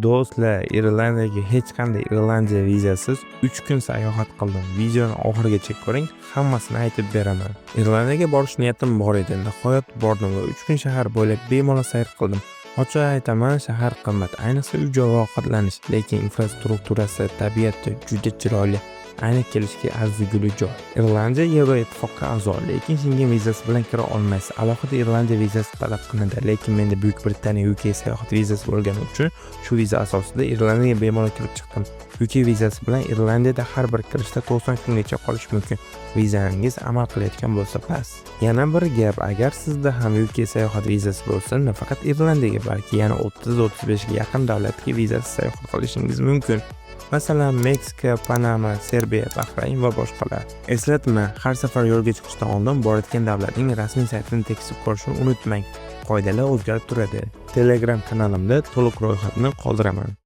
Do'stlar, Irlandiyaga hech qanday Irlandiya vizasiz 3 kun sayohat qildim. Videoni oxirigacha ko'ring, hammasini aytib beraman. Irlandiyaga borish niyatim bor edi. Nihoyat bordim va 3 kun shahar bo'ylab bemalol sayr qildim. Ochiq aytaman, shahar qimmat, ayniqsa uy-joy va ovqatlanish, lekin infrastrukturasi, tabiati juda chiroyli. Ayni kelishga arzigulik joy. Irlandiya Yevroittifoqqa a'zo, lekin Shengen vizasi bilan kira olmaysiz. Alohida Irlandiya vizasi talab qilinadi, lekin menda Buyuk Britaniya, UK sayohat vizasi bo'lgani uchun shu viza asosida Irlandiyaga bemalol kirib chiqdim. UK vizasi bilan Irlandiyada har bir kirishda 90 kungacha qolish mumkin. Vizangiz amal qilayotgan bo'lsa, bas. Yana bir gap, agar sizda ham UK sayohat vizasi bo'lsa, nafaqat Irlandiyaga, balki yana 30-35 ga yaqin davlatga vizasiz sayohat qilishingiz mumkin. Masalan, Meksika, Panama, Serbiya, Bahrayn va boshqalar. Eslatma: har safar yo'lga chiqishdan oldin borayotgan davlatning rasmiy saytini tekshirib ko'rishni unutmang. Qoidalar o'zgarib turadi. Telegram kanalimda to'liq ro'yxatni qoldiraman.